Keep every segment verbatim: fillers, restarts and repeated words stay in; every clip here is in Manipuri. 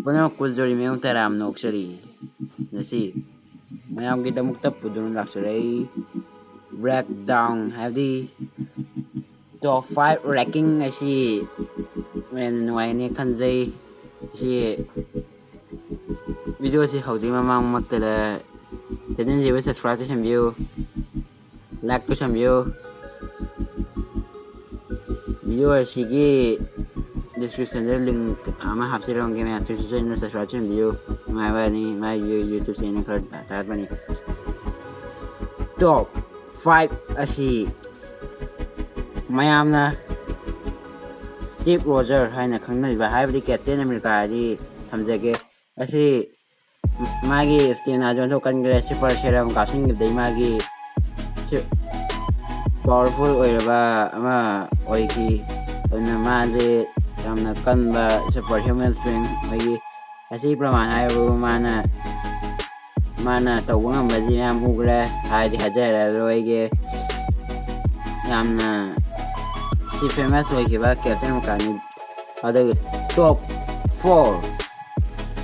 ꯄꯨꯝꯅꯃꯛꯄꯨ ꯖꯣꯔꯤꯃꯌꯨꯝ ꯇꯔꯥꯝꯅ ꯑꯣꯛꯆꯔꯤ꯫ ꯉꯁꯤ ꯃꯌꯥꯝꯒꯤꯗꯃꯛꯇ ꯄꯨꯗꯨꯅ ꯂꯥꯛꯆꯔꯛꯏ ꯕ꯭ꯔꯦꯛ ꯗꯥꯎꯟ, ꯍꯥꯏꯕꯗꯤ ꯇꯣꯞ ꯐꯥꯏꯚ ꯔꯦꯡꯀꯤꯡ ꯑꯁꯤ ꯍꯦꯟꯅ ꯅꯨꯡꯉꯥꯏꯒꯅꯤ ꯈꯟꯖꯩ꯫ ꯁꯤ ꯚꯤꯗꯤꯑꯣꯁꯤ ꯍꯧꯗ꯭ꯔꯤ ꯃꯃꯥꯡꯃꯛꯇꯗ ꯆꯦꯅꯦꯜꯁꯤꯕꯨ ꯁꯕꯁꯀ꯭ꯔꯥꯏꯕ ꯇꯧꯁꯟꯕꯤꯌꯨ, ꯂꯥꯏꯛ ꯇꯧꯁꯟꯕꯤꯌꯨ꯫ ꯚꯤꯗꯤꯑꯣ ꯑꯁꯤꯒꯤ ꯗꯤꯁꯀ꯭ꯔꯤꯞꯁꯟꯗ ꯂꯤꯡ ꯑꯃ ꯍꯥꯞꯆꯔꯝꯒꯦ, ꯃꯌꯥꯝ ꯆꯦꯅꯦꯜ ꯁꯕꯁꯀ꯭ꯔꯥꯏꯕ ꯇꯧꯁꯟꯕꯤꯌꯨ꯫ ꯅꯨꯡꯉꯥꯏꯕꯅꯤ, ꯃꯥꯒꯤ ꯌꯨꯇ꯭ꯌꯨꯕ ꯆꯦꯅꯦꯜ ꯈꯔ ꯊꯥꯒꯠꯄꯅꯤ꯫ ꯇꯣꯞ ꯐꯥꯏꯚ ꯑꯁꯤ ꯃꯌꯥꯝꯅ ꯁ꯭ꯇꯤꯚ ꯔꯣꯖꯔ ꯍꯥꯏꯅ ꯈꯪꯅꯔꯤꯕ, ꯍꯥꯏꯕꯗꯤ ꯀꯦꯞꯇꯦꯟ ꯑꯃꯦꯔꯤꯀꯥ ꯍꯥꯏꯗꯤ ꯊꯝꯖꯒꯦ꯫ ꯑꯁꯤ ꯃꯥꯒꯤ ꯁ꯭ꯇꯦꯃꯤꯅꯥꯁꯨ ꯑꯣꯟꯊꯣꯛ ꯀꯟꯈ꯭ꯔꯦ꯫ ꯁꯨꯄꯔ ꯁꯦꯔꯝ ꯀꯥꯞꯁꯤꯟꯈꯤꯕꯗꯒꯤ ꯃꯥꯒꯤ ꯁꯤ-, ꯄꯥꯋꯔꯐꯨꯜ ꯑꯣꯏꯔꯕ ꯑꯃ ꯑꯣꯏꯈꯤ꯫ ꯑꯗꯨꯅ ꯃꯥꯁꯦ ꯌꯥꯝꯅ ꯀꯟꯕ ꯁꯨꯄꯔ ꯍ꯭ꯌꯨꯃꯦꯟ ꯁ꯭ꯇ꯭ꯔꯦꯡ ꯑꯣꯏꯈꯤ꯫ ꯑꯁꯤ ꯄ꯭ꯔꯃꯥꯟ ꯍꯥꯏꯕꯕꯨ ꯃꯥꯅ, ꯃꯥꯅ ꯇꯧꯕ ꯉꯝꯕꯁꯤ ꯃꯌꯥꯝ ꯎꯈ꯭ꯔꯦ, ꯍꯥꯏꯗꯤ ꯍꯥꯏꯖꯔꯔꯣꯏꯒꯦ꯫ ꯌꯥꯝꯅ ꯁꯤ ꯐꯦꯃꯁ ꯑꯣꯏꯈꯤꯕ ꯀꯦꯞꯇꯦꯟ ꯑꯃꯦꯔꯤꯀꯥꯅꯤ꯫ ꯑꯗꯨꯒ ꯇꯣꯞ ꯐꯣꯔ,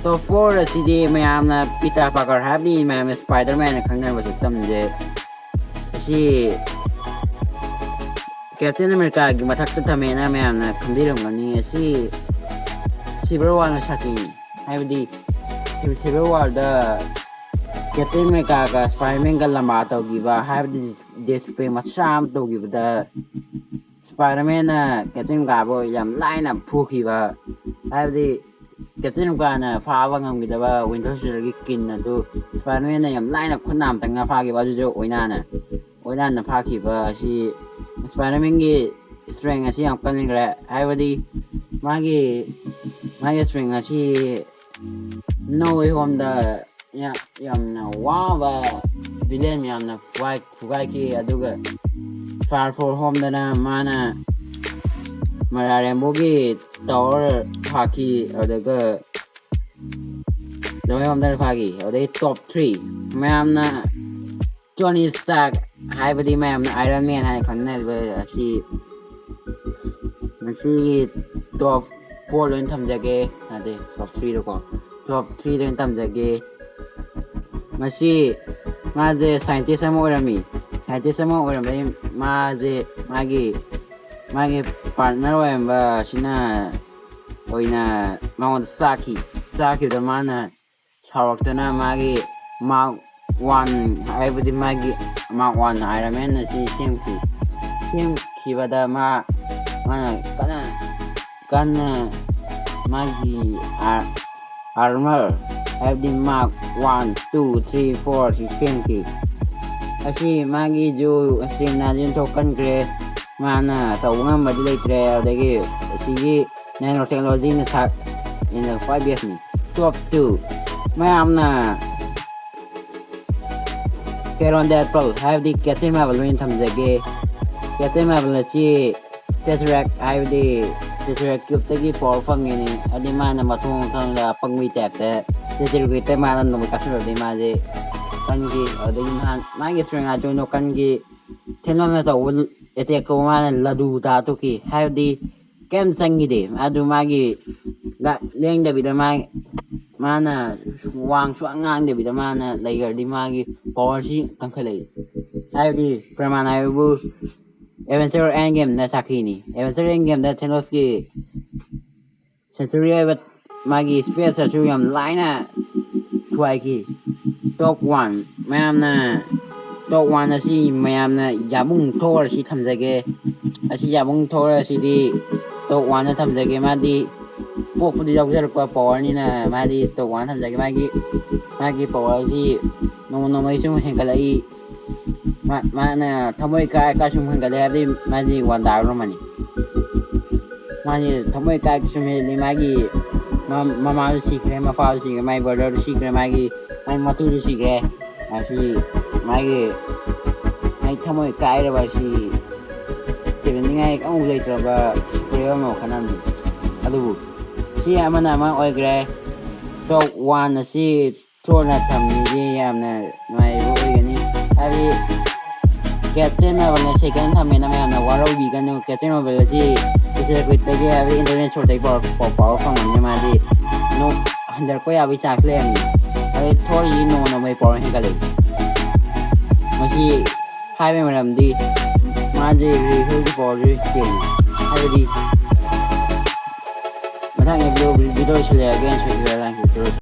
ꯇꯣꯞ ꯐꯣꯔ ꯑꯁꯤꯗꯤ ꯃꯌꯥꯝꯅ ꯄꯤꯇꯥ ꯄꯥꯔꯀꯔ ꯍꯥꯏꯕꯗꯤ ꯃꯌꯥꯝꯅ ꯁ꯭ꯄꯥꯏꯗꯔ ꯃꯦꯟ ꯍꯥꯏꯅ ꯈꯪꯅꯕ ꯁꯛꯇꯝꯁꯦ꯫ ꯑꯁꯤ ꯀꯦꯞꯇꯦꯟ ꯑꯃꯦꯔꯤꯀꯥꯒꯤ ꯃꯊꯛꯇ ꯊꯝꯃꯦꯅ ꯃꯌꯥꯝꯅ ꯈꯟꯕꯤꯔꯝꯒꯅꯤ꯫ ꯑꯁꯤ ꯁꯤꯚꯤꯜ ꯋꯥꯔꯅ ꯁꯥꯈꯤꯅꯤ, ꯍꯥꯏꯕꯗꯤ ꯁꯤ-, ꯁꯤꯚꯤꯜ ꯋꯥꯔꯗ ꯀꯦꯞꯇꯦꯟ ꯑꯃꯦꯔꯤꯀꯥꯒ ꯁ꯭ꯄꯥꯏꯗꯔꯃꯦꯟꯒ ꯂꯝꯕꯥ ꯇꯧꯈꯤꯕ, ꯍꯥꯏꯕꯗꯤ ꯗꯦꯁꯄꯦꯛ ꯃꯆꯥ ꯑꯃ ꯇꯧꯈꯤꯕꯗ ꯁ꯭ꯄꯥꯏꯗꯔꯃꯦꯟꯅ ꯀꯦꯞꯇꯦꯟ ꯑꯃꯦꯔꯤꯀꯥꯕꯨ ꯌꯥꯝ ꯂꯥꯏꯅ ꯐꯨꯈꯤꯕ, ꯍꯥꯏꯕꯗꯤ ꯀꯦꯞꯇꯦꯟ ꯑꯃꯦꯔꯤꯀꯥꯅ ꯐꯥꯕ ꯉꯝꯈꯤꯗꯕ ꯋꯤꯟꯇꯔ ꯁꯣꯜꯖꯔꯒꯤ ꯀꯤꯟ ꯑꯗꯨ ꯁ꯭ꯄꯥꯏꯗꯔꯃꯦꯟꯅ ꯌꯥꯝ ꯂꯥꯏꯅ ꯈꯨꯠ ꯅꯥꯝꯇꯪꯅ ꯐꯥꯈꯤꯕ, ꯑꯗꯨꯁꯨ ꯑꯣꯏꯅꯥꯅ, ꯑꯣꯏꯅꯥꯅ ꯐꯥꯈꯤꯕ ꯑꯁꯤ ꯁ꯭ꯄꯥꯏꯗꯔꯃꯦꯟꯒꯤ ꯁ꯭ꯇ꯭ꯔꯦꯡ ꯑꯁꯤ ꯌꯥꯝ ꯀꯟꯈ꯭ꯔꯦ꯫ ꯍꯥꯏꯕꯗꯤ ꯃꯥꯒꯤ, ꯃꯥꯒꯤ ꯁ꯭ꯇ꯭ꯔꯦꯡ ꯑꯁꯤ No Way Homeꯗ ꯌꯥ-, ꯌꯥꯝꯅ ꯋꯥꯕ ꯚꯤꯂꯦꯟ ꯃꯌꯥꯝꯅ ꯐꯨꯒꯥꯏ-, ꯐꯨꯒꯥꯏꯈꯤ꯫ ꯑꯗꯨꯒ ꯐꯥꯔ ꯐꯣꯔ ꯍꯣꯝꯗꯅ ꯃꯥꯅ ꯃꯔꯥ ꯔꯦꯝꯕꯣꯒꯤ ꯇꯥꯋꯔ ꯐꯥꯈꯤ꯫ ꯑꯗꯨꯒ No Way Homeꯗꯅ ꯐꯥꯈꯤ꯫ ꯑꯗꯩ ꯇꯣꯞ ꯊ꯭ꯔꯤ ꯃꯌꯥꯝꯅ ꯇꯣꯅꯤ ꯁ꯭ꯇꯥꯔꯛ, ꯍꯥꯏꯕꯗꯤ ꯃꯌꯥꯝꯅ ꯑꯥꯏꯔꯟ ꯃꯦꯟ ꯍꯥꯏꯅ ꯈꯪꯅꯔꯤꯕ ꯑꯁꯤ, ꯃꯁꯤꯒꯤ ꯇꯣꯞ ꯐꯣꯔ ꯂꯣꯏꯅ ꯊꯝꯖꯒꯦ꯫ ꯑꯗꯩ ꯇꯣꯞ ꯊ꯭ꯔꯤꯗꯀꯣ, ꯇꯣꯞ ꯊ꯭ꯔꯤꯗ ꯑꯣꯏꯅ ꯊꯝꯖꯒꯦ꯫ ꯃꯁꯤ ꯃꯥꯁꯦ ꯁꯥꯏꯟꯇꯤꯁ ꯑꯃ ꯑꯣꯏꯔꯝꯃꯤ꯫ ꯁꯥꯏꯟꯇꯤꯁ ꯑꯃ ꯑꯣꯏꯔꯝꯕꯗꯒꯤ ꯃꯥꯁꯦ ꯃꯥꯒꯤ ꯃꯥꯒꯤ ꯄꯥꯔꯠꯅꯔ ꯑꯣꯏꯔꯝꯕ ꯑꯁꯤꯅ ꯑꯣꯏꯅ ꯃꯉꯣꯟꯗ ꯆꯥꯛꯈꯤ꯫ ꯆꯥꯛꯈꯤꯕꯗ ꯃꯥꯅ ꯁꯥꯎꯔꯛꯇꯅ ꯃꯥꯒꯤ ꯃꯥꯔꯛ ꯋꯥꯟ, ꯍꯥꯏꯕꯗꯤ ꯃꯥꯒꯤ ꯃꯥꯔꯛ ꯋꯥꯟ ꯑꯥꯏꯔꯟ ꯃꯦꯟ ꯑꯁꯤ ꯁꯦꯝꯈꯤ꯫ ꯁꯦꯝꯈꯤꯕꯗ ꯃꯥ ꯃꯥꯅ ꯀꯟꯅ ꯀꯟꯅ ꯃꯥꯒꯤ ꯑꯥꯔꯃꯔ, ꯍꯥꯏꯕꯗꯤ mark one, two, three, four ꯑꯁꯤ ꯁꯦꯝꯈꯤ꯫ ꯑꯁꯤ ꯃꯥꯒꯤꯁꯨ ꯏꯁꯇꯦꯃꯤꯅꯥꯁꯤ ꯊꯣꯛꯍꯟꯈ꯭ꯔꯦ꯫ ꯃꯥꯅ ꯇꯧꯕ ꯉꯝꯕꯗꯤ ꯂꯩꯇ꯭ꯔꯦ꯫ ꯑꯗꯒꯤ ꯑꯁꯤꯒꯤ ꯅꯦꯅꯣ ꯇꯦꯛꯅꯣꯂꯣꯖꯤꯅ ꯁꯥ ꯈ꯭ꯋꯥꯏ ꯕꯦꯁꯅꯤ꯫ ꯇꯣꯞ ꯇꯨ, ꯃꯌꯥꯝꯅ ꯀꯦꯔꯣꯟ ꯗꯦꯠ ꯄꯜ, ꯍꯥꯏꯕꯗꯤ ꯀꯦꯞꯇꯦꯟ ꯃꯥꯔꯕꯜ ꯑꯣꯏꯅ ꯊꯝꯖꯒꯦ꯫ ꯀꯦꯞꯇꯦꯟ ꯃꯥꯔꯕꯜ ꯑꯁꯤ ꯇꯦꯁꯔꯦꯛ, ꯍꯥꯏꯕꯗꯤ ꯇꯦꯁꯔꯦꯛ ꯀ꯭ꯌꯨꯕꯇꯒꯤ ꯄꯋꯥꯔ ꯐꯪꯉꯤꯅꯤ꯫ ꯍꯥꯏꯗꯤ ꯃꯥꯅ ꯃꯊꯣꯡ ꯈꯪꯗ ꯑꯄꯪꯕꯒꯤ ꯇꯥꯏꯞꯇ ꯇꯦꯁꯔꯦꯛꯇ ꯃꯥꯅ ꯅꯣꯡꯃꯩ ꯀꯥꯞꯁꯤꯜꯂꯨꯔꯗꯤ ꯃꯥꯁꯦ ꯀꯟꯈꯤ꯫ ꯑꯗꯒꯤ ꯃꯥ-, ꯃꯥꯒꯤ ꯏꯁꯇ꯭ꯔꯦꯡ ꯑꯗꯨꯅꯣ ꯀꯟꯈꯤ꯫ ꯊꯦꯅꯣꯁꯅ ꯇꯧꯕ ꯑꯦꯇꯦꯛꯇꯣ ꯃꯥꯅ ꯂꯗꯨ ꯇꯥ ꯇꯣꯛꯈꯤ꯫ ꯍꯥꯏꯕꯗꯤ ꯀꯩꯝ ꯆꯪꯈꯤꯗꯦ꯫ ꯑꯗꯨ ꯃꯥꯒꯤ ꯂ-, ꯂꯦꯡꯗꯕꯤꯗ ꯃꯥ-, ꯃꯥꯅ ꯋꯥꯡ ꯁꯨꯡꯉꯥꯡ ꯉꯥꯡꯗꯕꯤꯗ ꯃꯥꯅ ꯂꯩꯈ꯭ꯔꯗꯤ ꯃꯥꯒꯤ ꯄꯋꯥꯔꯁꯤ ꯀꯟꯈꯠꯂꯛꯏ꯫ ꯍꯥꯏꯕꯗꯤ ꯄ꯭ꯔꯃꯥꯟ ꯍꯥꯏꯕꯕꯨ ꯑꯦꯚꯦꯟꯆꯔ ꯑꯦꯟ ꯒꯦꯝꯅ ꯁꯥꯈꯤꯅꯤ꯫ ꯑꯦꯚꯦꯟꯆꯔ ꯑꯦꯟ ꯒꯦꯝꯗ ꯊꯦꯅꯣꯁꯀꯤ ꯁꯦꯟꯆꯨꯔꯤ ꯑꯣꯏꯕ ꯃꯥꯒꯤ ꯏꯁꯄꯦꯁꯇꯁꯨ ꯌꯥꯝ ꯂꯥꯏꯅ ꯊꯨꯒꯥꯏꯈꯤ꯫ ꯇꯣꯞ ꯋꯥꯟ, ꯃꯌꯥꯝꯅ ꯇꯣꯞ ꯋꯥꯟ ꯑꯁꯤ ꯃꯌꯥꯝꯅ ꯌꯥꯕꯨꯡ ꯊꯣꯔ ꯑꯁꯤ ꯊꯝꯖꯒꯦ꯫ ꯑꯁꯤ ꯌꯥꯕꯨꯡ ꯊꯣꯔ ꯑꯁꯤꯗꯤ ꯇꯣꯞ ꯋꯥꯟꯗ ꯊꯝꯖꯒꯦ꯫ ꯃꯥꯗꯤ ꯄꯣꯛꯄꯗ ꯌꯥꯎꯖꯔꯛꯄ ꯄꯋꯥꯔꯅꯤꯅ ꯃꯥꯗꯤ ꯇꯣꯞ ꯋꯥꯟꯗ ꯊꯝꯖꯒꯦ꯫ ꯃꯥꯒꯤ, ꯃꯥꯒꯤ ꯄꯋꯥꯔꯁꯤ ꯅꯣꯡꯃ ꯅꯣꯡꯃꯒꯤ ꯁꯨꯝ ꯍꯦꯟꯒꯠꯂꯛꯏ꯫ ꯃꯥ-, ꯃꯥꯅ ꯊꯃꯣꯏ ꯀꯥꯏ ꯀꯥꯏ ꯁꯨꯝ ꯍꯦꯟꯒꯠꯂꯦ ꯍꯥꯏꯕꯗꯤ ꯃꯥꯗꯤ ꯋꯥꯟꯗꯥꯔ ꯋꯨꯃꯟꯅꯤ꯫ ꯃꯥꯁꯦ ꯊꯃꯣꯏ ꯀꯥꯏ ꯁꯨꯝ ꯍꯦꯜꯂꯤ꯫ ꯃꯥꯒꯤ ꯃ-, ꯃꯃꯥꯁꯨ ꯁꯤꯈ꯭ꯔꯦ, ꯃꯄꯥꯁꯨ ꯁꯤꯈ꯭ꯔꯦ, ꯃꯥꯒꯤ ꯕ꯭ꯔꯗꯔꯁꯨ ꯁꯤꯈ꯭ꯔꯦ, ꯃꯥꯒꯤ, ꯃꯥꯒꯤ ꯃꯇꯨꯁꯨ ꯁꯤꯈ꯭ꯦ꯫ ꯑꯁꯤ ꯃꯥꯒꯤ, ꯃꯥꯒꯤ ꯊꯃꯣꯏ ꯀꯥꯏꯔꯕ ꯑꯁꯤ ꯊꯦꯝꯖꯤꯟꯅꯤꯡꯉꯥꯏ ꯑꯃꯨꯛ ꯂꯩꯇ꯭ꯔꯕ ꯁꯨꯄꯔ ꯍꯤꯔꯣ ꯑꯃ ꯋꯥꯈꯜ ꯑꯃꯅꯤ꯫ ꯑꯗꯨꯕꯨ ꯁꯤ ꯑꯃꯅ ꯑꯃ ꯑꯣꯏꯈ꯭ꯔꯦ꯫ ꯇꯣꯞ ꯋꯥꯟ ꯑꯁꯤ ꯊꯣꯔꯅ ꯊꯝꯃꯤꯁꯤ ꯌꯥꯝꯅ ꯅꯨꯡꯉꯥꯏꯕ ꯑꯣꯏꯒꯅꯤ꯫ ꯍꯥꯏꯗꯤ ꯀꯦꯞꯇꯦꯟ ꯃꯥꯔꯕꯜꯅ ꯁꯦꯀꯦꯟ ꯊꯝꯃꯦꯅ ꯃꯌꯥꯝꯅ ꯋꯥꯔꯧꯕꯤꯒꯅꯨ꯫ ꯀꯦꯞꯇꯦꯟ ꯃꯥꯔꯕꯜ ꯑꯁꯤ ꯁꯤꯔꯀ꯭ꯋꯤꯠꯇꯒꯤ ꯍꯥꯏꯕꯗꯤ ꯏꯟꯇꯔꯅꯦꯠ ꯁꯣꯔꯠꯇꯒꯤ ꯄꯥꯋꯔ ꯄꯥꯋꯔ ꯐꯪꯕꯅꯤꯅ ꯃꯥꯗꯤ ꯅꯣꯡ ꯍꯟꯊꯔꯛꯄ ꯌꯥꯕꯒꯤ ꯆꯥꯟꯁ ꯂꯩꯔꯝꯃꯤ꯫ ꯑꯗꯩ ꯊꯣꯔꯤꯁꯤ ꯅꯣꯡꯃ ꯅꯣꯡꯃꯒꯤ ꯄꯥꯋꯔ ꯍꯦꯟꯒꯠꯂꯛꯏ꯫ ꯃꯁꯤ ꯍꯥꯏꯕꯒꯤ ꯃꯔꯝꯗꯤ ꯃꯥꯁꯦ ꯔꯤꯍꯦꯜꯒꯤ ꯄꯥꯋꯔꯁꯨ ꯆꯦꯟꯖ ꯍꯥꯏꯕꯗꯤ ꯃꯊꯪꯒꯤ ꯚꯤꯗꯤꯑꯣ ꯚꯤꯗꯤꯑꯣ ꯁꯤꯜꯂꯛꯑꯒꯦ꯫